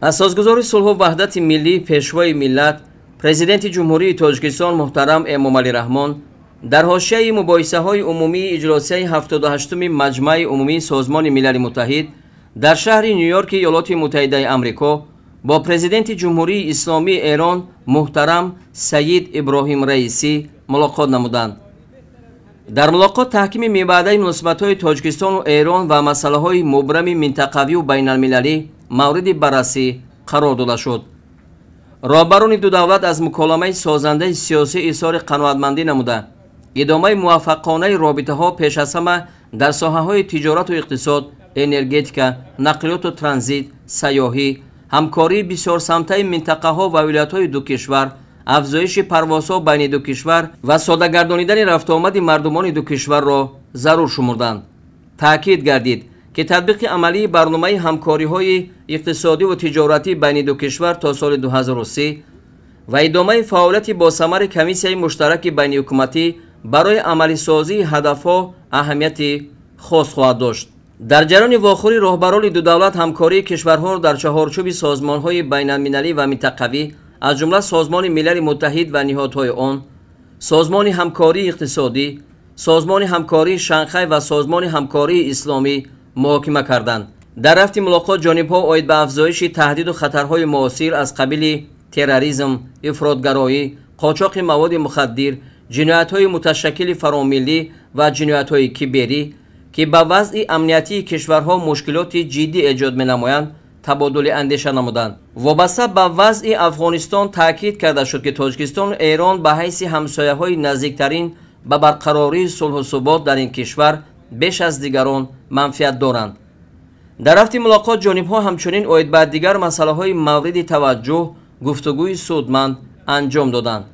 Асосгузори сулҳу ваҳдати миллӣ, Пешвои миллат, Президенти Ҷумҳурии Тоҷикистон муҳтарам Эмомалӣ Раҳмон дар ҳошияи мубоҳисаҳои умумии иҷлосияи 78-уми Маҷмаи умумии Созмони Милали Муттаҳид дар шаҳри Ню-Йорки Иёлоти Муттаҳидаи Амрико бо Президенти Ҷумҳурии Исломии Эрон муҳтарам Сайид Иброҳим Раисӣ мулоқот намуданд. Дар мулоқот таҳкими мебаъдаи муносибатҳои Тоҷикистону Эрон ва масъалаҳои мубрами минтақавию байналмилалӣ мавриди баррасӣ қарор дода шуд. Роҳбарони ду давлат аз муколамаи созандаи сиёсӣ изҳори қаноатмандӣ намуда, идомаи муваффақонаи робитаҳо пеш аз ҳама дар соҳаҳои тиҷорату иқтисод, энергетика, нақлиёту транзит, сайёҳӣ, ҳамкории бисёрсамтаи минтақаҳо ва вилоятҳои ду кишвар, афзоиши парвозҳо байни ду кишвар ва содагардонидани рафтуомади мардумони ду кишварро зарур шумурданд. Таъкид гардид, ки татбиқи амалии барномаи ҳамкориҳои иқтисодиву тиҷоратӣ байни ду кишвар то соли 2030 ва идомаи фаъолияти босамари комиссияи муштараки байниҳукуматӣ барои амалисозии ҳадафҳо аҳамияти хос хоҳад дошт. Дар ҷараёни вохӯрӣ роҳбарони ду давлат ҳамкории кишварҳоро дар чаҳорчӯби созмонҳои байналмилалӣ ва минтақавӣ, аз ҷумла Созмони Милали Муттаҳид ва ниҳодҳои он, Созмони ҳамкории иқтисодӣ, Созмони ҳамкории Шанхай ва Созмони ҳамкории исломӣ муҳокима карданд. Дар рафти мулоқот ҷонибҳо оид ба афзоиши таҳдиду хатарҳои муосир аз қабили терроризм, ифротгароӣ, қочоқи маводи мухаддир, ҷиноятҳои муташаккили фаромиллӣ ва ҷиноятҳои киберӣ, ки ба вазъи амниятии кишварҳо мушкилоти ҷиддӣ эҷод менамоянд, табодули андеша намуданд. Вобаста ба вазъи Афғонистон таъкид карда шуд, ки Тоҷикистону Эрон ба ҳайси ҳамсояҳои наздиктарин ба барқарории сулҳу субот дар ин кишвар беш аз дигарон манфиат доранд. Дар рафти мулоқот ҷонибҳо ҳамчунин оид ба дигар масъалаҳои мавриди таваҷҷӯҳ гуфтугӯи судманд анҷом доданд.